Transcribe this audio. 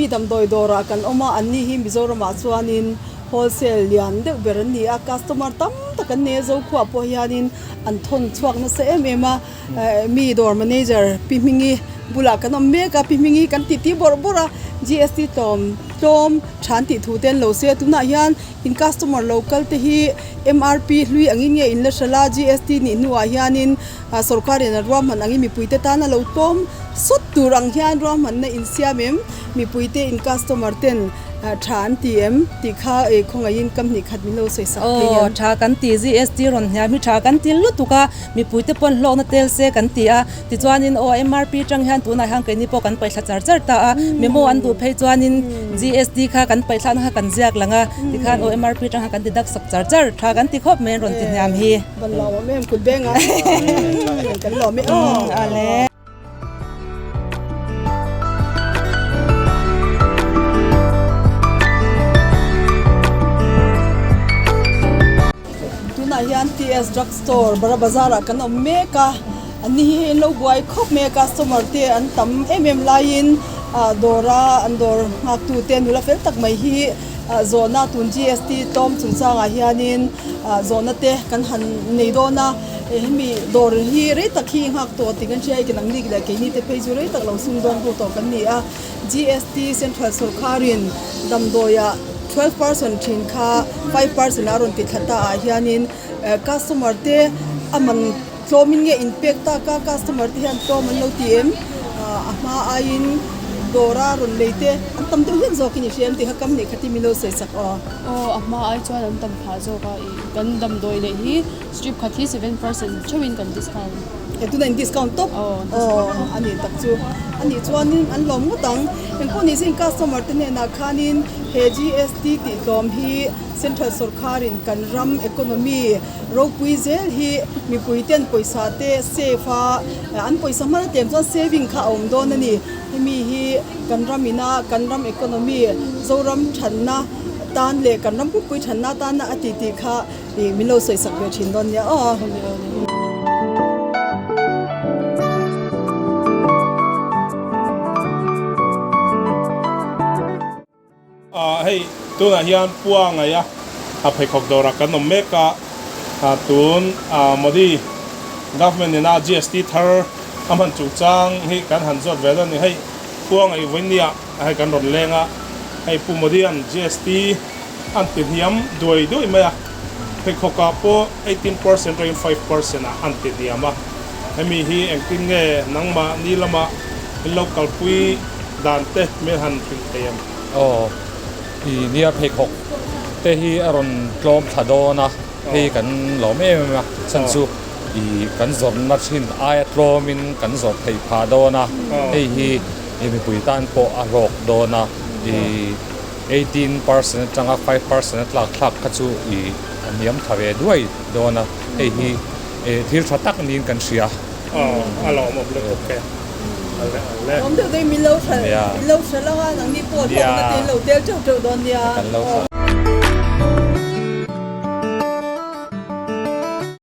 Mi damdawi dawrah kan awm a, anni hi Mizoramah chuanin wholesale lian deuh ber an ni a, customer tam tak an nei a, Zokhuah pawh hianin an thawn chhuak nasa em em a, mi dawr manager Pi Hmingi bulah kan awm mek a, Pi Hmingi kan titi bawrh bawrh a, GST tlawm tlawm than tih thu te an lo sawi a, tunah hian in customer lo kal te hi MRP hlui angin nge in la hralh a, GST nih hnuah hianin Sorkarin a ruahman angin mipuite tana lo tlawm sawt tur ang hian ruahmanna insiam em? Mipuite in customer ten tha an ti em? Tih kha khawngaihin kam hnih khat min lo sawi sak thei em? Aw, tha kan ti, GST rawn hniam hi tha kan ti lutuk a, mipuite pawn hlawkna tel se kan ti a, tichuanin aw MRP tang hian tunah hian keini pawh kan paihthla char char ta a, memo an duh phei chuanin GST kha kan paihthlakna kha kan ziak lang a, tikhan aw MRP tang khan kan ti dak sak char char, tha kan ti khawp mai an rawn ti hniam hi. Van lawm awm em kut beng a kan lawm e aw. Tunah hian TS Drug Store Bara Bazar ah kan awm mek a, an ni hi hei an lo buai khawp mai a customer te an tam em em laiin ah dawra an dawr nghak tu te nula fel tak mai hi Zawhna tun GST tlawm chungchangah hianin zawhna te kan han nei dawn a, hemi dawr hi rei tak hi nghak tawh tih kan hria a, nang nik leh keini te phei chu rei tak lo sum dawn ho tawh kan ni a. GST Central sawrkharin damdawiah 12 percent thin kha 5 percent a rawn ti thla ta ah hianin customer te a man Tlawmin nge inpek tak a, customer te hian tlawm an lo ti em? A hma aiin dawra rawn lei te an tam deuh hlek zawkin i hria em tih kha kam nih khatin min lo sawi sak aw. Aw, a hma ai chuan an tam phah zawk a, ih kan damdawi leh hi strip khat hi 7% theuhin kan discount. E tuna in discount tawp? Aw, discount tawp. Aw, a nih tak chu. A nih chuanin an lawm ngawt ang. Engpawh ni sin customer te hnenah khanin he GST tih tlawm hi Central sawrkharin kan ram economy Ropui zel hi mipui ten pawisa te save a, an pawisa hman a tlem chuan saving kha a awm dawn a ni. Hemi hi kan ram ina kan ram economy Zoram thanna tan leh kan ram pupui thanna tana a ti tih kha min lo sawi sak ve thin dawn nia aw. Hei tunah hian pua ngaih a pheikhawk dawrah kan awm mek a, tun Modi government ina GST thar a hman chungchang hi kan han zawt ve dawn a ni. Hei pua ngaih vawinia hei kan rawn leng a, hei Pu Modi-a'n GST an ti hniam duai duai mai a, pheikhawkah pawh 18% atangin 5% ah an ti hniam a, hemi hi engtin nge nangmahni lama in lo kalpui dan te min han hrilh thei em? Aw, i nia pheikhawk te hi a rawn tlawm thla dawn a, hei kan lawm em em a, chhan chu i kan zawrhna thin aia tlawmin kan zawrh theih phah dawn a, hei hi i mipui tan pawh a hlawk dawn a, i 18% atanga 5% a tlak thlak kha chu i a hniam tha ve duai dawn a, hei hi thil tha tak niin kan hria. Aw, a lawmawm lutuk e. Awm deuh deuhin min lo hralh, min lo hralh ang a, nangni pawh hlawkna te in lo tel teuh teuh dawn nia. Kan lo hralh.